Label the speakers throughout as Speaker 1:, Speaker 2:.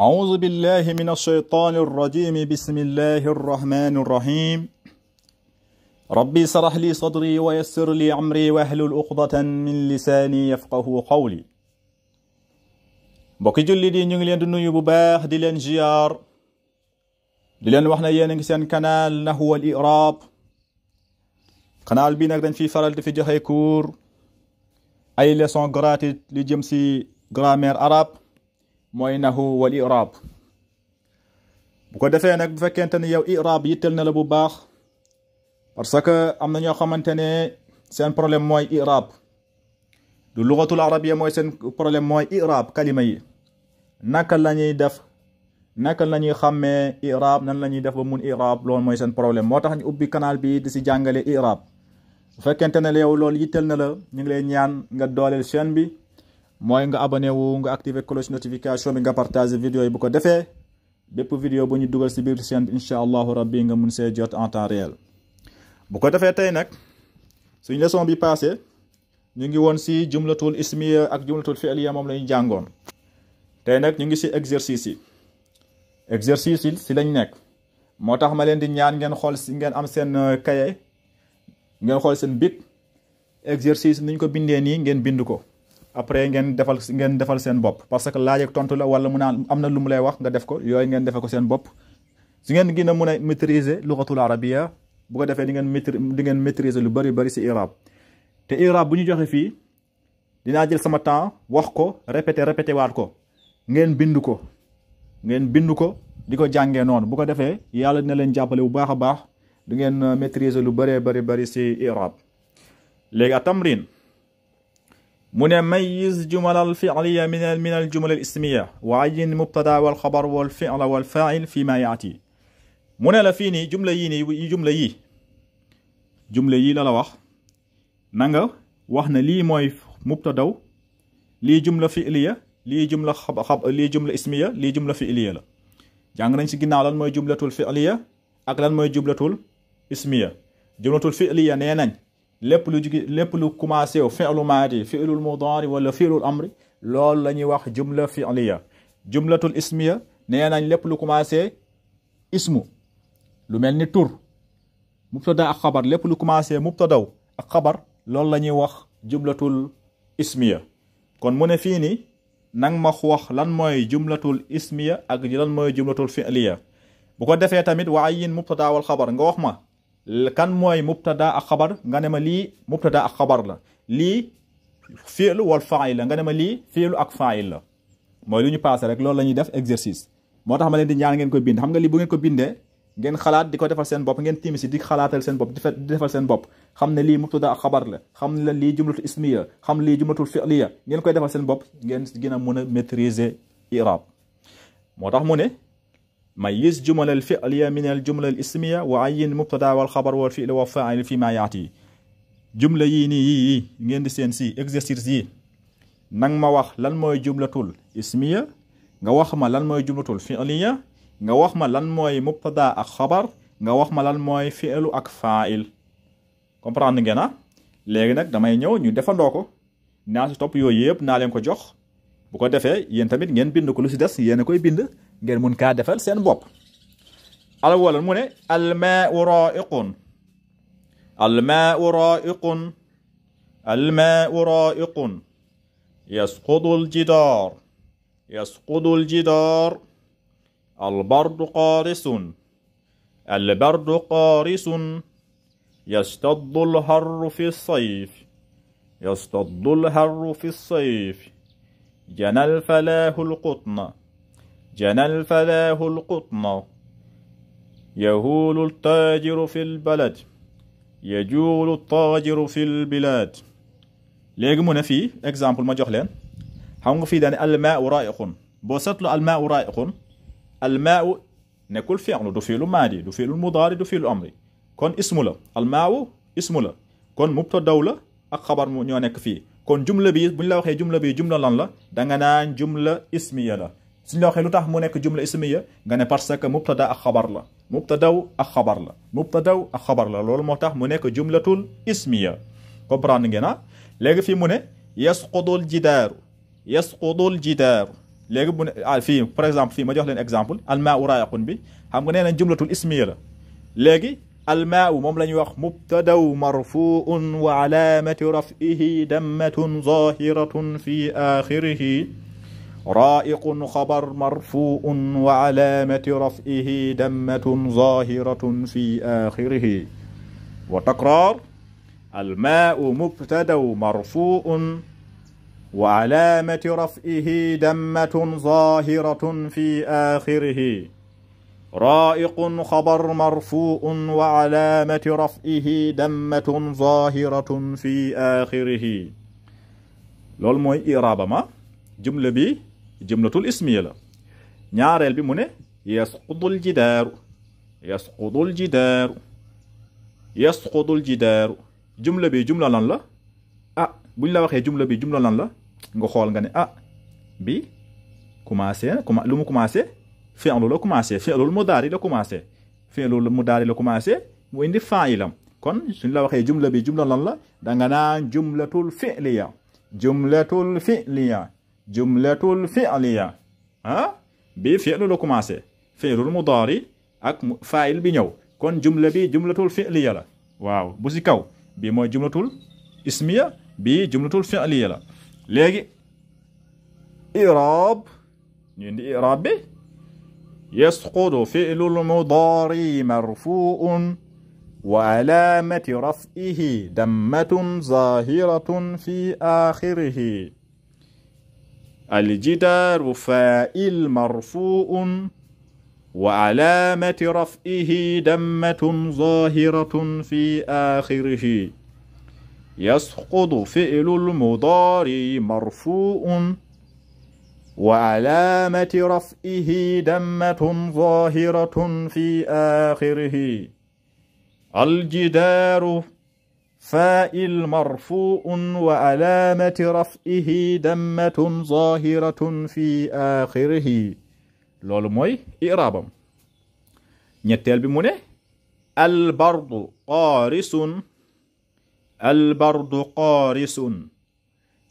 Speaker 1: أعوذ بالله من الشيطان الرجيم بسم الله الرحمن الرحيم ربي اشرح لي صدري ويسر لي أمري واحلل عقدة من لساني يفقه قولي mbokki julli di ñu ngi leen di nuyu bu baax di leen ziar di leen wax na yéen a ngi seen canal Nahwu al I'rab canal bi nag dañ fiy faral di fi joxe cours ay leçons gratuites li jëm si grammaire arabe mooy Nahwu wal I'rab bu ko defee nag bu fekkente ne yow i'rab yittel na la bu baax parce que am na ñoo xamante ne seen problème mooy i'rab du lugatul arabia mooy seen problème mooy i'rab kalima yi naka la ñuy def naka la ñuy xàmmee i'rab nan la ñuy def ba mun i'rab loolu mooy seen problème moo tax ñu ubbi canal bi di si jàngale i'rab bu fekkente ne yow loolu yittel na la ñu ngi lay ñaan nga dooleel chaîne bi mooy nga abonné wu nga activer cloche notification bi nga partager vidéo yi bu ko defee bépp vidéo bu ñu dugal si biir chaîne bi incha allahu rabbi nga mun see jot en temps réel bu ko defee tey nag suñ leçon bi passé ñu ngi woon si jumlatul ismiya ak jumlatul fi'liya moom la ñu jàngoon tey nag ñu ngi si exercice yi si lañ nekk moo tax ma leen di ñaan ngeen xool si ngeen am seen cahier ngeen xool seen bic exercice ni ñu ko bindee nii ngeen bind ko après ngeen defal seen bopp parce que laaj ak tontu la wala mu naan am na lu mu lay wax nga def ko yooyu ngeen defal ko seen bopp su ngeen gën a mun a maîtriser lugatul arabia bu ko defee di ngeen maîtriser lu bari si i'rab te i'rab bu ñu joxe fii dinaa jël sama temps wax ko répété waat ko ngeen bind ko di ko jàngee noonu bu ko defee yàlla dina leen jàppale bu baax a baax di ngeen maîtriser lu bari si i'rab léegi a tamrin mu ne mayyiz jumal al fi'liya min al jumal al ismiya wa ayyin mubtada wal xabar wal fi'l wal fa'il fi ma yaati mu ne la fii nii jumla yii la la wax na nga wax ne lii mooy mubtadaw lii jumla fi'liya lii jumla ismiya lii jumla fi'liya la jàng nañ si ginnaaw lan mooy jumlatul fi'liya ak lan mooy jumlatul ismiya jumlatul fi'liya nee nañ lépp lu commencé wu fi'lu maadi fi'lul mudaari wala fi'lul amri loolu la ñuy wax jumla fi'liya jumlatul ismiya nee nañ lépp lu commencé ismu lu mel ni tur mubtada ak xabar lépp lu commencé mubtadaw ak xabar loolu la ñuy wax jumlatul ismiya kon mu ne fii nii nang ma wax lan mooy jumlatul ismiya ak lan mooy jumlatul fi'liya bu ko defee tamit wa ayyin mubtada wal xabar nga wax ma kan mooy mubtada ak xabar nga ne ma lii mubtada ak xabar la lii fi'lu wal fa'il la nga ne ma lii fi'lu ak fa'il la mooy lu ñu passé rek loolu la ñuy def exercice moo tax ma leen di ñaan ngeen ko bind xam nga lii bu ngeen ko bindee ngeen xalaat di ko defal seen bopp ngeen tiimi si di xalaatal seen bopp di defal seen bopp xam ne lii mubtada ak xabar la xam ne lii jumlatul ismiya xam lii jumlatul fi'liya ngeen koy defal seen bopp ngeen gën a mën a maîtriser i'rab moo tax mu ne mayyiz jumal al fi'liya min al jumla al ismiya wa ayyin mubtada wal xabar wal fi'l wa fa'il fi ma yaati jumla yii nii yii ngeen di seen si exercice yi nang ma wax lan mooy jumlatul ismiya nga wax ma lan mooy jumlatul fi'liya nga wax ma lan mooy mubtada ak xabar nga wax ma lan mooy fi'lu ak fa'il comprendre ngeen léegi nag damay ñëw ñu defandoo ko naa si topp yooyu yëpp naa leen ko jox bu ko defee yéen tamit ngeen bind ko lu si des yéen a koy bind ngeen mun kaa defal seen bopp alwala mu ne almaa'u raa'iqun almaa'u raa'iqun yasqudu aljidaar البرد قارس يشتد الحر في الصيف جنى الفلاح القطن يهول التاجر في البلد يجول التاجر في البلاد léegi mu ne fii exemple ma jox leen xam nga fii daane almaa'u raa'iqun boo seetlu almaa'u raa'iqun almaa'u nekkul fi'lu du fi'lu maadi du fi'lu mudaari du fi'lu amri kon ismu la almaa'u ismu la kon mubtadaw la ak xabar mu ñoo nekk fii kon jumla bi bu ñu la waxee jumla bi jumla lan la danga naan jumla ismiya la suñ la waxee lu tax mu nekk jumla ismiya nga ne parce que mubtada ak xabar la mubtadaw ak xabar la loolu moo tax mu nekk jumlatul ismiya comprendre ngeen léegi fii mu ne yasqudul jidaaru léegi bu ne fii par exemple fii ma jox leen exemple almaa'u raa'iqun bi xam nga nee nañ jumlatul ismiya la léegi almaa'u moom la ñuy wax mubtadaw marfu'un wa alaamati raf'ihi dammatun zaahiratun fi aaxirihi raa'iqun xabar marfu'un wa alaamati raf'ihi dammatun zaahiratun fi aaxirihi wa takraar almaa'u mubtadaw marfu'un wa alaamati raf'ihi dammatun zaahiratun fi aaxirihi raa'iqun xabar marfu'un wa alaamati raf'ihi dammatun zaahiratun fi aaxirihi loolu mooy i'raabama jumla bi jumlatul ismiya la ñaareel bi mu ne yasqudul jidaaru yasqudul jidaaru yasqudul jidaaru jumla bi jumla lan la ah buñ la waxee jumla bi jumla lan la nga xool nga ne ah bi commencé lu mu commencé fi'lu la commencé fi'lul mudaari la commencé fi'lul mudaari la commencé mu indi faa'ilam kon suñ la waxee jumla bi jumla lan la danga naan jumlatul fi'liya jumlatul fi'liya jumlatul fi'liya ah bi fi'lu la commencé fi'lul mudaari ak faa'il bi ñëw kon jumla bi jumlatul fi'liya la waaw bu si kaw bi mooy jumlatul ismiya bi jumlatul fi'liya la léegi i'raab ñu indi i'raab bi yasqudu fi'lul mudaari marfu'un wa alaamati raf'ihi dammatun zaahiratun fi aaxirihi aljidaaru faa'il marfu'un wa alaamati raf'ihi dammatun zaahiratun fi aaxirihi yasqudu fi'lul mudaari marfu'un wa alaamati raf'ihi dammatun zaahiratun fi aaxirihi aljidaaru faa'il marfu'un wa alaamati raf'ihi dammatun zaahiratun fi aaxirihi loolu mooy i'raabam ñetteel bi mu ne albardu qaarisun albardu qaarisun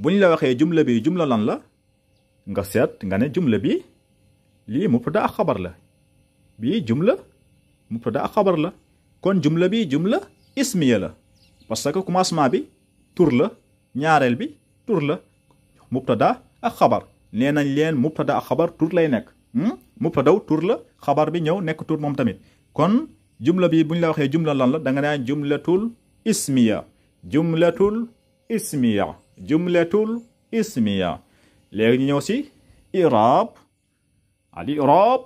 Speaker 1: buñ la waxee jumla bi jumla lan la nga seet nga ne jumla bi lii mubtada ak xabar la bii jumla mubtada ak xabar la kon jumla bi jumla ismiya la parce que commencement bi tur la ñaareel bi tur la mubtada ak xabar nee nañ leen mubtada ak xabar tur lay nekk mubtadaw tur la xabar bi ñëw nekk tur moom tamit kon jumla bi buñ la waxee jumla lan la da nga naan jumlatul ismiya jumlatul ismiya jumlatul ismiya léegi ñu ñëw si i'raab al i'raab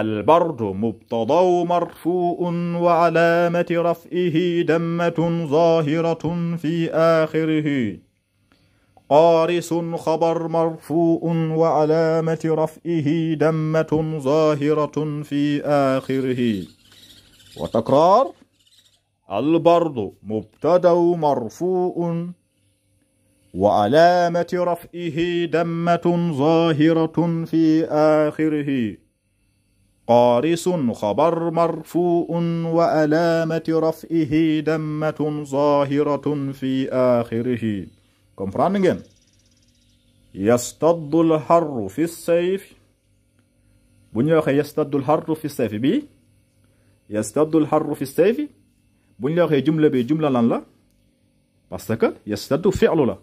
Speaker 1: albardu mubtadaw marfu'un wa alaamati raf'ihi dammatun zaahiratun fi aaxirihi qaarisun xabar marfu'un wa alaamati raf'ihi dammatun zaahiratun fi aaxirihi wa takraar albardu mubtadaw marfu'un wa alaamati raf'ihi dammatun zaahiratun fi aaxirihi qaarisun xabar marfu'un wa alaamati raf'ihi dammatun zaahiratun fi aaxirihi comprendre ngeen yastaddu al-harru fi sayf bu ñu waxee yastaddu al-harru fi sayf bi yastaddu al-harru fi sayf bu ñu la waxee jumla bi jumla lan la parce que yastaddu fi'lu la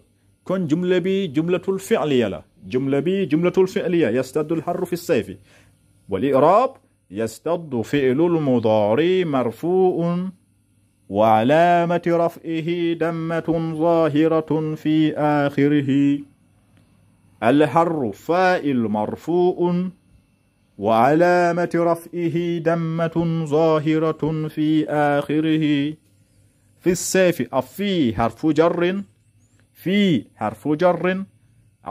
Speaker 1: kon jumla bi jumlatul fi'liya la jumla bi jumlatul fi'liya yastaddu al-harru fi sayf wal i'raab yastaddu fi'lul mudaari marfu'un wa alaamati raf'ihi dammatun zaahiratun fi aaxirihi alharru faa'il marfu'un wa alaamati raf'ihi dammatun zaahiratun fi aaxirihi fi sayfi fi harfu jarrin في حرف جر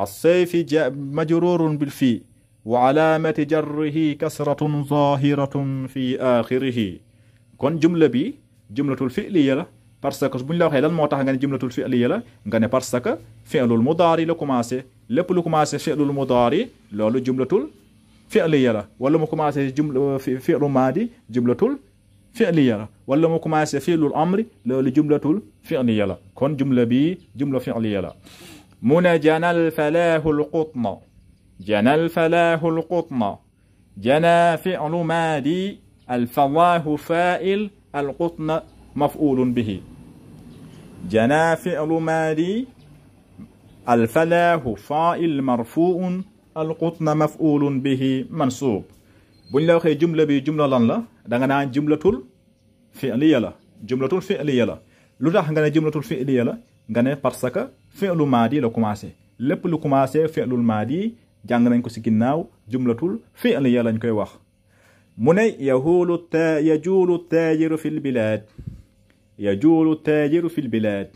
Speaker 1: السيف مجرور بالفي وعلامة جره كسرة ظاهرة في آخره kon jumla bi jumlatul fi'liya la parce que buñ la waxee lan moo tax nga ne jumlatul fi'liya la nga ne parce que fi'lul mudaari la commencé lépp lu commencé fi'lul mudaari loolu jumlatul fi'liya la wala mu commencé jumla fi'lu maadi jumlatul fi'liya la wala mu commencé fi'lul amri loolu jumlatul fi'liya la kon jumla bi jumla fi'liya la mu ne janal falaahul qutna جنى الفلاح القطن. جنى فعل ماضي، الفلاح فاعل، القطن مفعول به. جنى فعل ماضي، الفلاح فاعل مرفوع، القطن مفعول به منصوب. buñ la waxee jumla bi jumla lan la da nga naan jumlatul fi'liya la. jumlatul fi'liya la lu tax nga ne jumlatul fi'liya la nga ne parce que fi'lu maadi la commencé. lépp lu commencé fi'lul maadi jàng nañ ko ci ginnaaw jumlatul fi'liya lañ koy wax. mu ne yajuulu taajiru fil bilaad. yajuulu taajiru fil bilaad.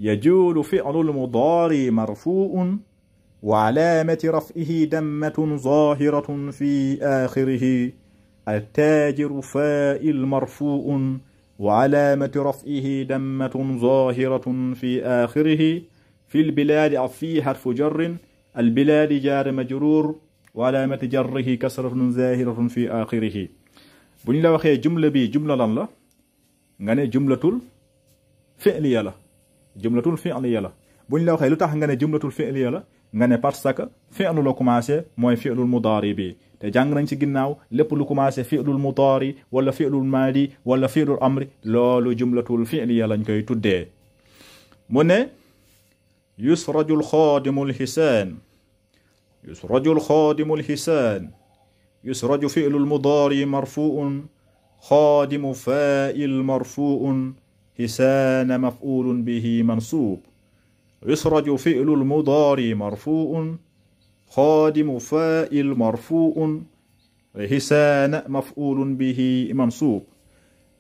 Speaker 1: yajuulu fi'lul mudaari marfuu'un وعلامة رفعه دمة ظاهرة في آخره. التاجر فاعل مرفوع وعلامة رفعه دمة ظاهرة في آخره. في البلاد في حرف جر، البلاد جار مجرور وعلامة جره كسرة ظاهرة في آخره. buñ la waxee jumla bi jumla lan la nga ne jumlatul fi'liya la. jumlatul fi'liya la. buñ la waxee lu tax nga ne jumlatul fi'liya la nga ne parce que fi'lu la commencé mooy fi'lul mudaari bi te jàng nañ ci ginnaaw lépp lu commencé fi'lul mudaari wala fi'lul maadi wala fi'lul amri loolu jumlatul fi'liya lañ koy tuddee. mu ne yusrajul xaadimul hisaan. yusrajul xaadimul hisaan. yusraju fi'lul mudaari marfuun xaadimu faa'il marfuun hisaana maf'uulun bihi mansuub. يسرج فعل المضارع مرفوع خادم فاعل مرفوع حسان مفعول به منصوب.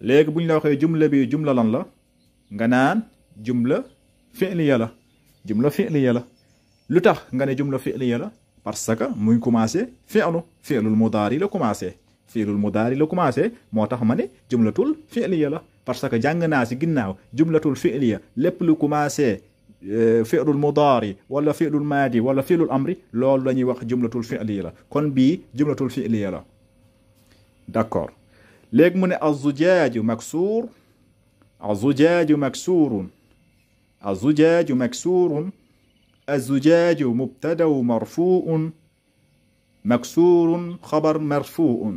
Speaker 1: léegi bu ñu la waxee jumla bi jumla lan la nga naan jumla fi'liya la. jumla fi'liya la lu tax nga ne jumla fi'liya la parce que muy commencé fi'lul mudaari la commencé. fi'lul mudaari la commencé moo tax ma ne jumlatul fi'liya la parce que jàng naa ci ginnaaw jumlatul fi'liya lépp lu commencé fi'lul mudaari wala fi'lul maadi wala fi'lul amri loolu la ñuy wax jumlatul fi'liya la kon bii jumlatul fi'liya la. d'accord léegi mu ne az-zujaaju maksuur. az-zujaaju maksuurun. az-zujaaju maksuurun. az-zujaaju mubtadaw marfuu'un maksuurun xabar marfuu'un.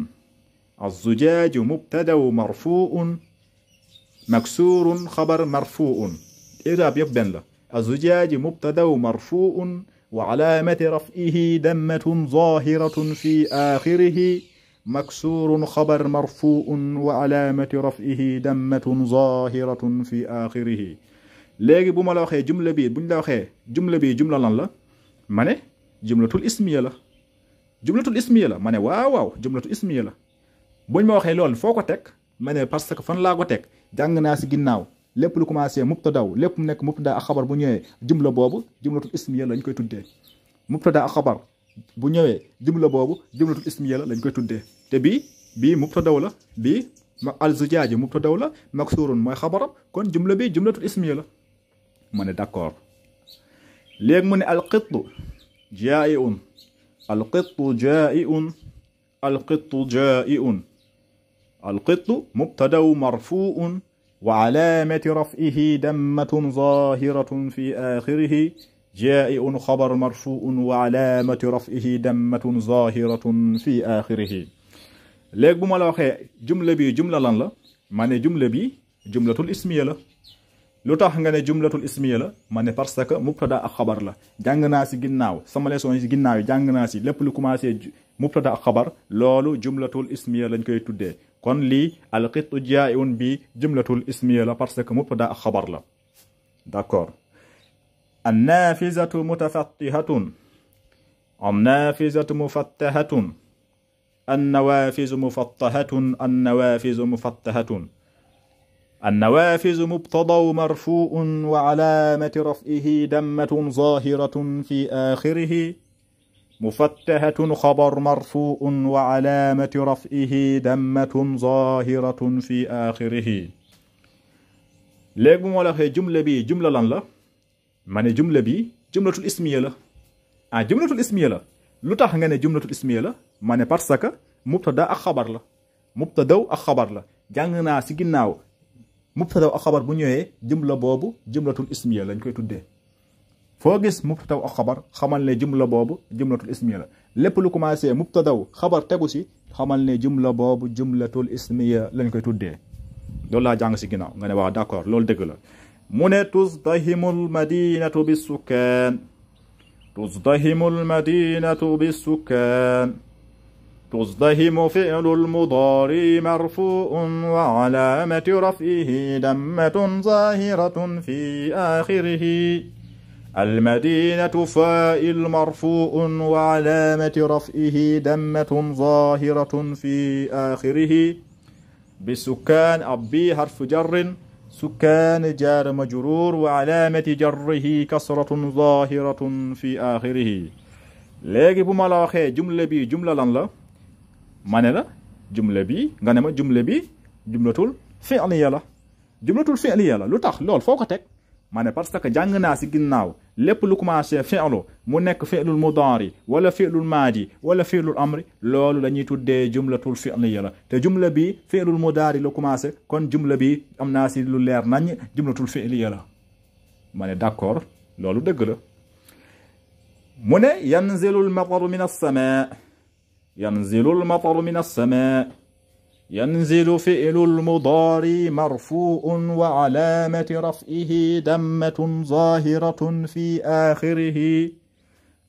Speaker 1: az-zujaaju mubtadaw marfuu'un maksuurun xabar marfuu'un. iraab yëpp benn la. الزجاج مبتدأ مرفوع وعلامة رفعه دمة ظاهرة في آخره مكسور خبر مرفوع وعلامة رفعه دمة ظاهرة في آخره. léegi bu ma la waxee jumla bi buñ la waxee jumla bi jumla lan la ma ne jumlatul ismiya la. jumlatul ismiya la ma ne waaw waaw jumlatul ismiya la. buñ ma waxee loolu foo ko teg ma ne parce que fan laa ko teg jàng naa ci ginnaaw lépp lu commencé mubtadaw lépp mu nekk mubtada ak xabar bu ñëwee jumla boobu jumlatul ismiya lañ koy tuddee. mubtada ak xabar bu ñëwee jumla boobu jumlatul ismiya lañ koy tuddee te bii mubtadaw la bii al-zujaaj mubtadaw la maksurun mooy xabaram kon jumla bi jumlatul ismiya la. ma ne d'accord léegi mu ne al-qittu jaa'iun. al-qittu jaa'iun. al-qittu jaa'iun. al-qittu mubtadaw marfuu'un وعلامة رفعه دمة ظاهرة في آخره جائع خبر مرفوع وعلامة رفعه دمة ظاهرة في آخره. léegi bu ma la waxee jumla bi jumla lan la ma ne jumla bi jumlatul ismiya la. lu tax nga ne jumlatul ismiya la ma ne parce que mubtada ak xabar la jàng naa ci ginnaaw sama leçon yi ci ginnaaw yi jàng naa ci lépp lu commencé mubtada ak xabar loolu jumlatul ismiya lañ koy tuddee. kon lii alqittu jaa'iun bi jumlatul ismiya la parce que mubtada ak xabar la. d'accord. annaafizatu mutafattihatun. annaafizatu mufattahatun. annawaafizu mufattahatun. annawaafizu mufattahatun. النوافذ مبتدأ مرفوع وعلامة رفعه دمة ظاهرة في آخره مفتحة خبر مرفوع وعلامة رفعه دمة ظاهرة في آخره. léegi bu ma la waxee jumla bi jumla lan la ma ne jumla bi jumlatul ismiya la. jumlatul ismiya la lu tax nga ne jumlatul ismiya la ma ne parce que mubtada ak xabar la. mubtadaw ak xabar la jàng naa ci ginnaaw mubtada ak xabar bu ñëwee jumla boobu jumlatul ismiya lañ koy tuddee. foo gis mubtadaw ak xabar xamal ne jumla boobu jumlatul ismiya la lépp lu commencé mubtadaw xabar tegu si xamal ne jumla boobu jumlatul ismiya lañ koy tuddee loolu laa jàng si ginnaaw nga ne waaw d'accord loolu dëgg la mu ne tuzdahimul madinatu bisukkaan tuzdahimul madinatu bisukkaan تزدهم فعل المضارع مرفوع وعلامة رفعه دمة ظاهرة في آخره المدينة فاعل مرفوع وعلامة رفعه دمة ظاهرة في آخره بسكان أبي حرف جر سكان جار مجرور وعلامة جره كسرة ظاهرة في آخره léegi bu ma la waxee jumla bi jumla lan la ma ne la jumla bi nga ne ma jumla bi jumlatul fi'liya la jumlatul fi'liya la lu tax loolu foo ko teg ma ne parce que jàng naa si ginnaaw lépp lu commencé fi'lu mu nekk fi'lul mudaari wala fi'lul maadi wala fi'lul amri loolu la ñuy tuddee jumlatul fi'liya la te jumla bi fi'lul mudaari la commencé kon jumla bi am naa si lu leer nañ jumlatul fi'liya la ma ne d'accord loolu dëgg la mu ne yanzilul mataru min as-samaa yanzilul mataru min as-samaa yanzilu fi'lul mudaari marfuu'un wa alaamati raf'ihi dammatun zaahiratun fi aaxirihi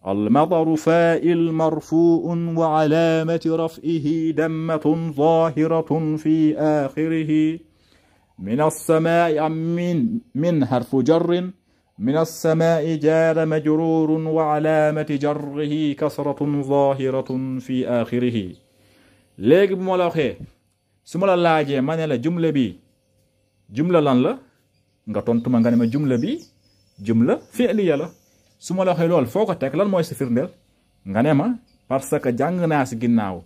Speaker 1: al-mataru faa'il marfuu'un wa alaamati raf'ihi dammatun zaahiratun fi aaxirihi min as-samaa'i min harfu jarrin من السماء جار مجرور وعلامة جره كسرة ظاهرة في آخره léegi bu ma la waxee su ma la laajee ma ne la jumla bi jumla lan la nga tontu ma nga ne ma jumla bi jumla fi'liya la su ma la waxee lool foo ko teg lan mooy si firndeel nga ne ma parce que jàng naa si ginnaaw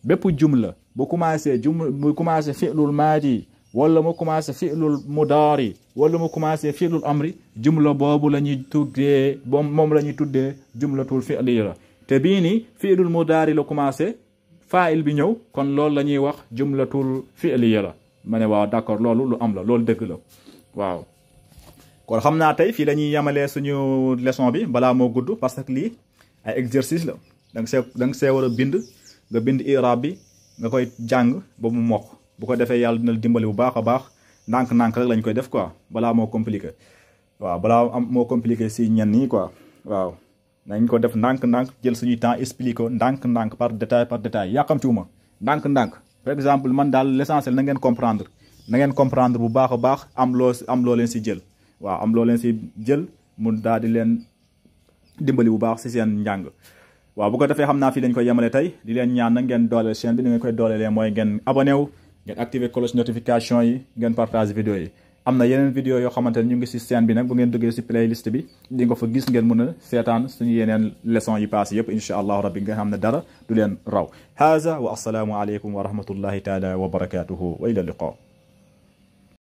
Speaker 1: bépp jumla bu commencé fi'lul maadi wala mu commencé fi'lul mudaari wala mu commencé fi'lul amri jumla boobu la ñuy tuddee moom la ñuy tuddee jumlatul fi'liya la te bii ni fi'lul mudaari la commencé faa'il bi ñëw kon loolu la ñuy wax jumlatul fi'liya la ma ne waaw d'accord loolu lu am la loolu dëgg la waaw kon xam naa tey fii la ñuy yemalee suñu leçon bi balaa moo gudd parce que lii ay exercice la da nga see war a bind nga bind i'raab bi nga koy jàng ba mu mokk bu ko defee yàlla dina dimbali bu baax a baax ndànk-ndànk rek lañ koy def quoi balaa moo compliqué waaw balaa moo compliqué si ñenn ñi quoi waaw nañ ko def ndànk-ndànk jël suñuy temps expliqué ko ndànk-ndànk par détail yàqamtiwuma ndànk-ndànk par exemple man daal l'essentiel na ngeen comprendre bu baax a baax am loo leen si jël waaw am loo leen si jël mu daal di leen dimbali bu baax si seen njàng waaw bu ko defee xam naa fii lañ koy yemale tey di leen ñaan na ngeen dooleel chaîne bi ni ngeen koy dooleelee mooy ngeen abonné wu ngeen activer cloche notification yi ngeen partage vidéo yi am na yeneen vidéo yoo xamante ne ñu ngi si chaîne bi nag bu ngeen duggee si playlist bi di nga fa gis ngeen mën a seetaan suñu yeneen leçon yi passé yëpp insha allahu rabbi nga xam ne dara du leen raw haza wa assalaamu aleykum wa rahmatullahi taala wa barakatuhu wa ila liqa